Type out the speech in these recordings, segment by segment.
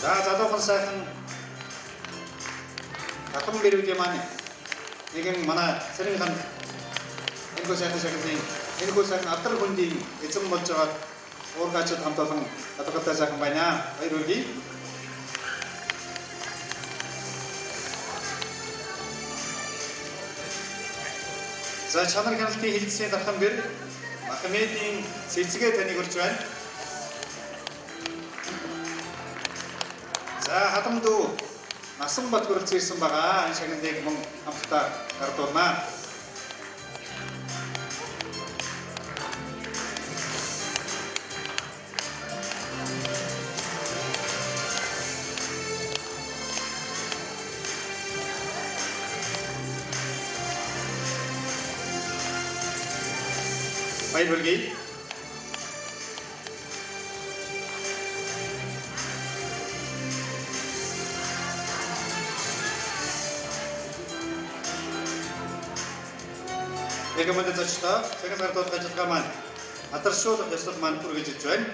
За залуухан сайхан татан бэрүүдийн маань нэгэн манай Цэрэн ханд энэхүү сайхан шагналын энэхүү сайхан алдар хүндийн эзэн болж байгаад уургаачид хамт олон талархалтай сайхан байна. Баяр хүргэе. За чанар хяналтын хилцээний дархан бэр Махмедийн цэцгээ таныг урьж байна. За хадам дүү Насан бат хүрэлцэн ирсэн байгаа. Энэ шагналыг мөн хамтдаа гардуулнаа. Баяр хүргэе. Эрхэм зочдоо шагнал гардуулах ажиллагаа маань алдаршуулах ёслол маань үргэлжилж байна.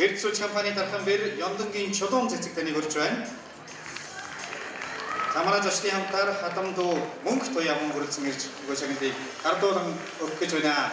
Эрд сүлж компани дархан бэр Ёндонгийн чулуун цэцэг таныг урьж байна. За манай зочдын хамтаар хадам дүү мөнх туяа мөн хүрэлцэн ирж өгөө шагналыг гардуулан өгөх гэж байна.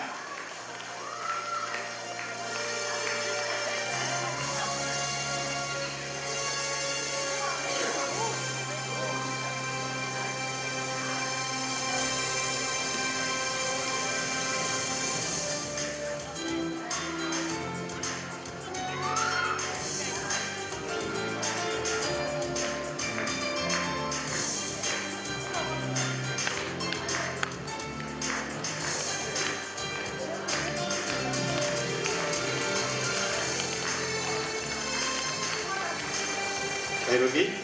Баяр хүргэе.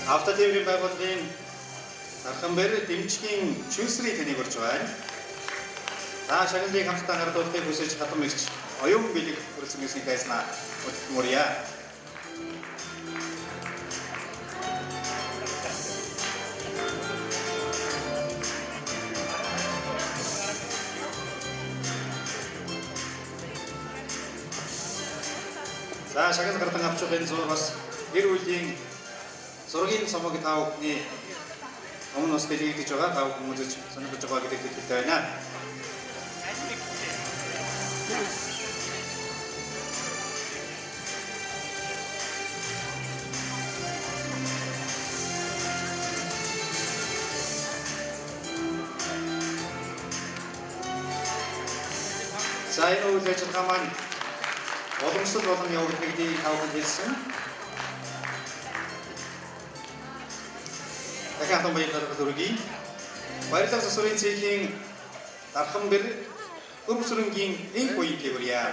Автотээврийн байгууллагын дархан бэр дэмжгийн чүүсрийг таныг урьж байна. За шагналыг хамтдаа гардуулахыг хүсэж хатам ирч оюун бэлэг хүрэлцэн ирснийг дайснаа хөтөлмөрье. За шагнал гардан авч байгаа энэ зур бас гэр бүлийн зургийн цомог та бүхний өмнө бас дэлгэгдэж байгаа. Та бүхэн үзэж сонирхож байгаа гэдэгт итгэлтэй байна. За энэ үйл ажиллагаа маань уламжлал болон явагдана гэдгийг та бүхэнд хэлсэн. Дахин хатан баярлалаа хүргэе. Баярлалаа засварын цехийн дархан бэр Өрөмсөрөнгийн энх уянгийг урья.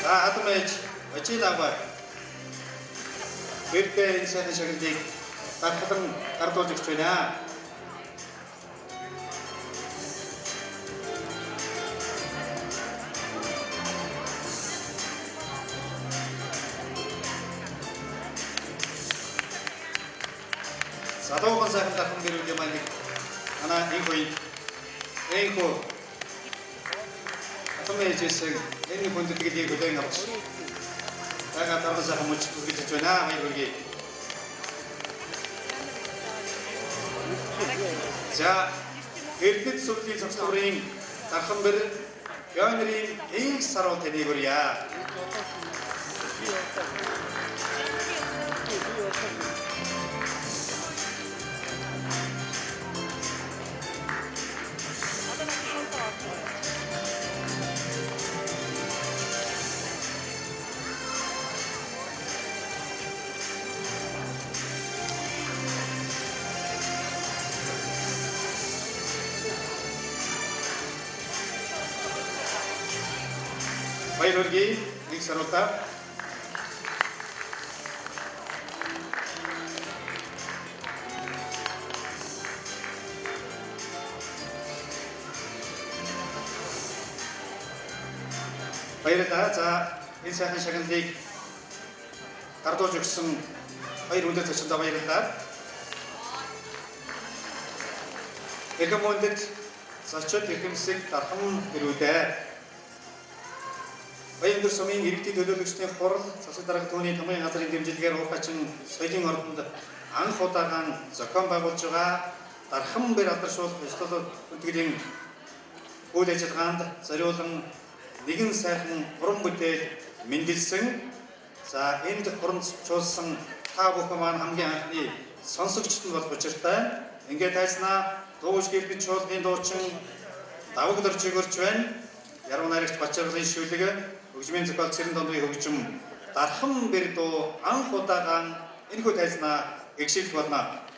За хатам ээж Очилава бэрдээ энэ сайхан шагналыг дархлан гардуулж өгч байна. Залуухан сайхан дархан бэрүүдийн маань нэг манай энх уян энхүү хатам ээжээс энэ хүндэтгэлийг хүлээн авч байгаа тархан сайхан мөч үргэлжлэж байна. Баяр хүргэе. За Эрдэнэт сүрлийн цогцлорын дархан бэр пионерын энх саруу таныг урья. Баяр хүргэе. Нэг саруулаа. Баярлалаа. За энэ сайхан шагналыг гардуулж өгсөн хоёр хүндэт зочиндоо баярлалаа. Эрхэм хүндэт зочид, эрхэмсэг Дархан бэр үү дээ. Баянөндөр сумын иргэдийн төлөөлөгчдийн хурал, засаг дарга түүний томьёон газрын дэмжлэгээр Уур хачин соёлын ордонд анх удаага зохион байгуулж байгаа Дархан бэр алдаршуулах ёслол хүндэтгэлийн үйл ажиллагаанд зориулан нэгэн сайхан уран бүтээл мэндэлсэн. За, энд хуралдуулсан та бүхэн маань хамгийн анхны сонсогчд нь болох учиртай. Ингээд тайзнаа дууш гэлбэж чуулгын дуучин Даваг дорж өгөрч байна. Яруу найрагч Бачаргалын шүлэг, хөгжмийн зохиолч Цэрэн Дондын хөгжим Дархан бэр дуу анх удаага энэхүү тайзнаа эгшийлэх болно.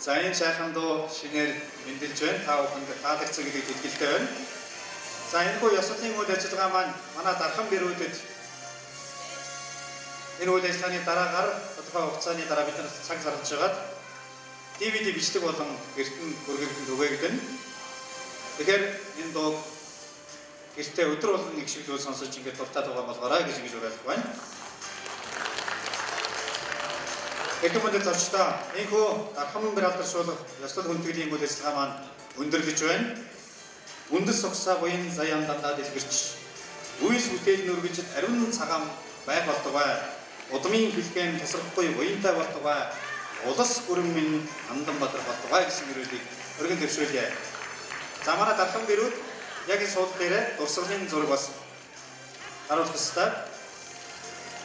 За, энэ сайхан дуу шинээр мэндэлж байна. Та бүхэнд таалагдсан гэдэгт итгэлтэй байна. За, энэхүү ёслолын үйл ажиллагаа маань манай Дархан бэрүүдэд энэ үйл ажиллагааны дараагаар тодорхой хугацааны дараа бид нар цаг зарлаж байгаад DVD бичлэг болон гэрт нь хүргэгдэн түгээгдэнэ. Тэгэхээр энэ дууг гэртээ өдөр болгон их шиглүүл сонсож, ингээд дуртай байгаа болгоорой гэж ингэж уриалах байна. Эрхэм хүндэт зочдоо, энэхүү Дархан бэр алдаршуулах ёслол хүндэтгэлийн үйл ажиллагаа маань өндөрлөж байна. Үндэс угсаа буян заяан дандаа дэлгэрч, үйс бүтээл нүргэжид ариун цагаан байх болтугай. Удмын хэлхээн тасрахгүй буянтай болтугай. Улс гүрэн минь андан бадрах болтугай гэсэн ерөөлийг өргөн дэвшүүлье. За, манай Дархан бэрүүд яг энэ суудал дээрээ дурсгалын зураг бас харуулах ёстой.